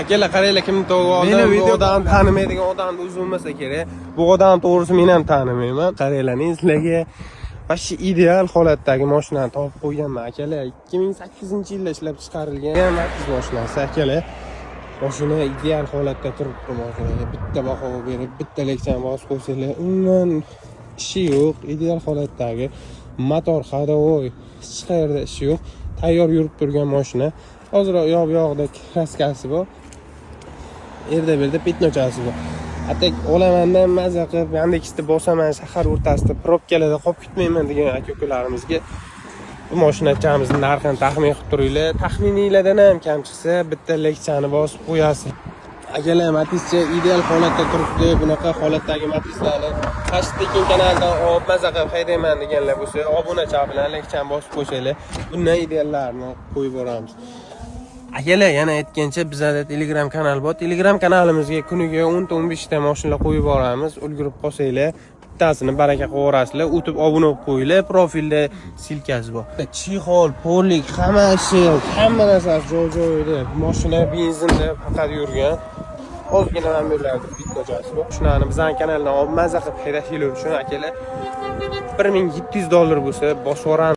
Akalar, qaranglar, kimni topib oldim. Meni Bu odam tanimaydigan odamni o'zi bo'lmasa kerak. Bu odam, to'g'risi, men ham tanimayman. Qaranglar, sizlarga вообще ideal holatdagi mashinani topib qo'yganman, akalar. 2008-yilda ishlab chiqarilgan Matiz mashinasi, akalar. Mashina ideal holatda turibdi. Mashinaga bitta baho berib, bitta lekchani bosib qo'ysanglar, umuman ishi yo'q, ideal holatdagi motor, ходовой, hech qayerda ishi yo'q, tayyor yurib turgan mashina. Ozroq u yoq bu yog'ida краска si bor, erda bu yerda пятно chasi bor. А так olamandan maza qilib Yandexda bosaman, shahar o'rtasida пробка larda qolib ketmayman degan aka ukalarimizga bu mashinachamizni narxini taxmin qilib turinglar. Taxmininglardan ham kam chiqsa, bitta lekchani bosib qo'yasiz. Akalar, Matizcha ideal holatda turibdi. Bunaqa holatdagi Matizlarni Tekin kanalidan olib, maza qilib haydayman deganlar bo'lsa, obunacha bilan lekchani bosib qo'ysanglar, bundan ideallarini qo'yib boramiz. Akalar, yana aytgancha, bizada Telegram kanal bor. Telegram kanalimizga kuniga 10 ta, 15 ta mashinalar qo'yib boramiz. Ulgurib qolsanglar, bittasini baraka qilib yuborasizlar. O'tib obuna bo'lib qo'yinglar, profilda ссылка si bor. Чехол, полик, hamma ishi, hamma narsasi joy joyida. Mashina benzinda faqat yurgan. Ozgina mana bu yerlarda bittachasi bor. Shularni bizani kanaldan olib, maza qilib haydashinglar uchun, akalar, 1700 dollar bo'lsa, bosib yuboramiz.